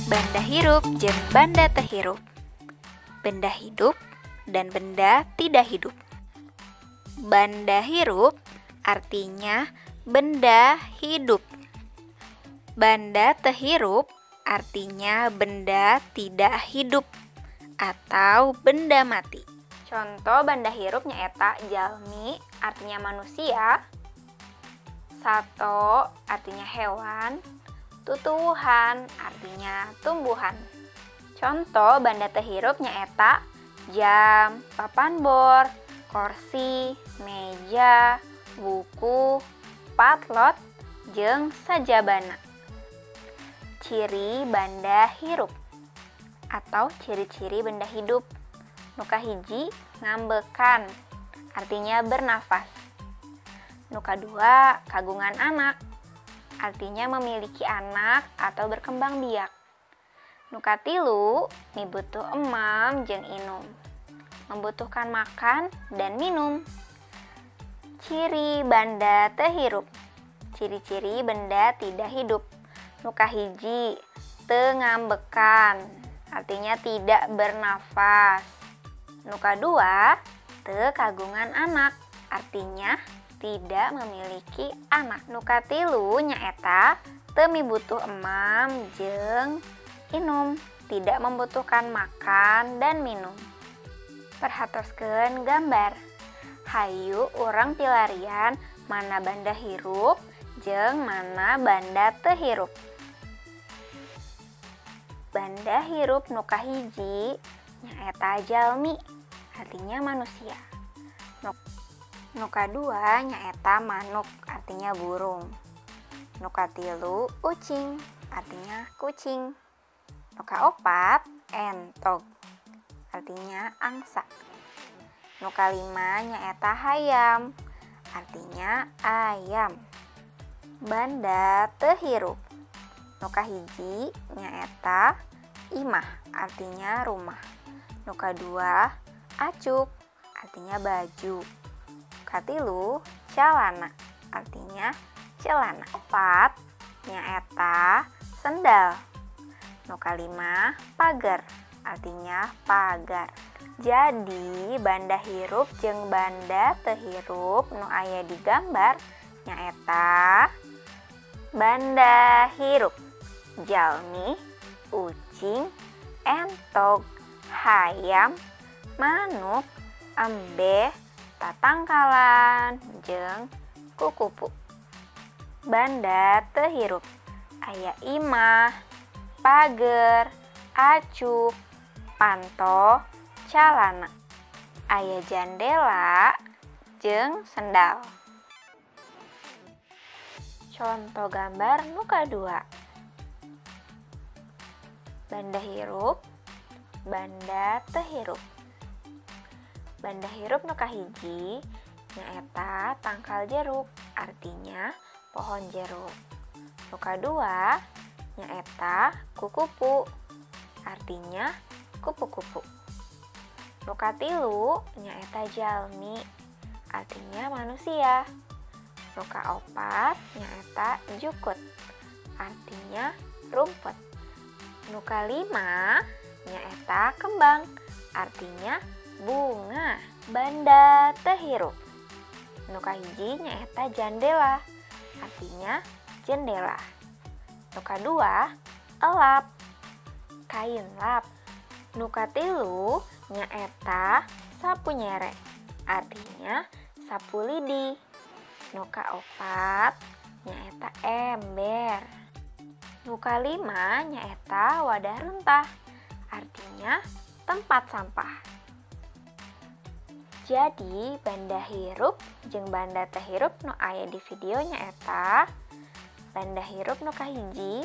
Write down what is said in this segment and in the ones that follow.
Banda hirup jeung banda teu hirup. Benda hidup dan benda tidak hidup. Banda hirup artinya benda hidup. Banda teu hirup artinya benda tidak hidup atau benda mati. Contoh banda hirup nyaeta jalmi artinya manusia, sato artinya hewan, tutuwuhan artinya tumbuhan. Contoh banda teu hirup nyaeta jam, papan bor, kursi, meja, buku, patlot, jeung sajabana. Ciri banda hirup atau ciri-ciri benda hidup. Nu kahiji ngambekan artinya bernafas. Nu kadua kagungan anak artinya memiliki anak atau berkembang biak. Nu katilu mibutuh emam jeung inum, membutuhkan makan dan minum. Ciri banda teu hirup. Ciri-ciri benda tidak hidup. Nu kahiji teu ngambekan artinya tidak bernafas. Nu kadua teu kagungan anak artinya tidak memiliki anak. Nu katilu nyaeta teu mibutuh emam jeung inum, tidak membutuhkan makan dan minum. Perhatoskeun gambar. Hayu urang pilarian mana banda hirup jeung mana banda teu hirup. Banda hirup nu kahiji nyaeta jalmi artinya manusia. Nu kadua nyaeta manuk artinya burung. Nu katilu ucing artinya kucing. Nu kaopat entog artinya angsa. Nu kalima nyaeta hayam artinya ayam. Banda teu hirup. Nu kahiji nyaeta imah artinya rumah. Nu kadua acuk artinya baju. Nu katilu calana artinya celana. Opat nyaeta sendal. Nu kalima pagar artinya pagar. Jadi banda hirup jeung banda teu hirup nu aya di gambar nyaeta banda hirup jalmi, ucing, entog, hayam, manuk, embe, tatangkalan, jeung kukupu. Banda teu hirup aya imah, pager, acuk, panto, calana. Aya jandela jeung sendal. Contoh gambar nu kadua. Banda hirup, banda teu hirup. Banda hirup nu kahiji nyaeta tangkal jeruk artinya pohon jeruk. Nu kadua nyaeta kukupu artinya kupu-kupu. Nu katilu nyaeta jalmi artinya manusia. Nu kaopat nyaeta jukut artinya rumput. Nu kalima nyaeta kembang artinya bunga. Banda teu hirup. Nu kahiji nyaeta jandela artinya jendela. Nu kadua elap, kain lap. Nu katilu nyaeta sapu nyere artinya sapu lidi. Nu kaopat nyaeta ember. Nu kalima nyaeta wadah runtah artinya tempat sampah. Jadi banda hirup jeung banda teu hirup nu aya di video nyaeta banda hirup nu kahiji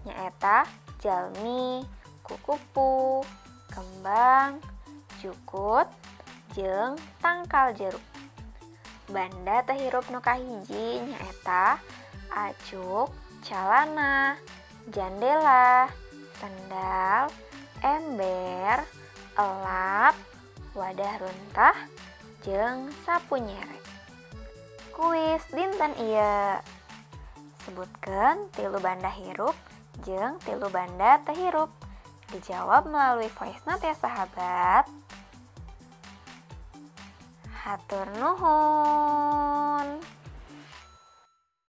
nyaeta jalmi, kukupu, kembang, jukut, jeung tangkal jeruk. Banda teu hirup nu kahiji nyaeta acuk, calana, jandela, sendal, ember, elap, wadah runtah, jeung sapu nyere. Kuis dinten ieu. Sebutkeun tilu banda hirup jeung 3 banda teu hirup. Dijawab melalui voice note ya sahabat. Hatur nuhun.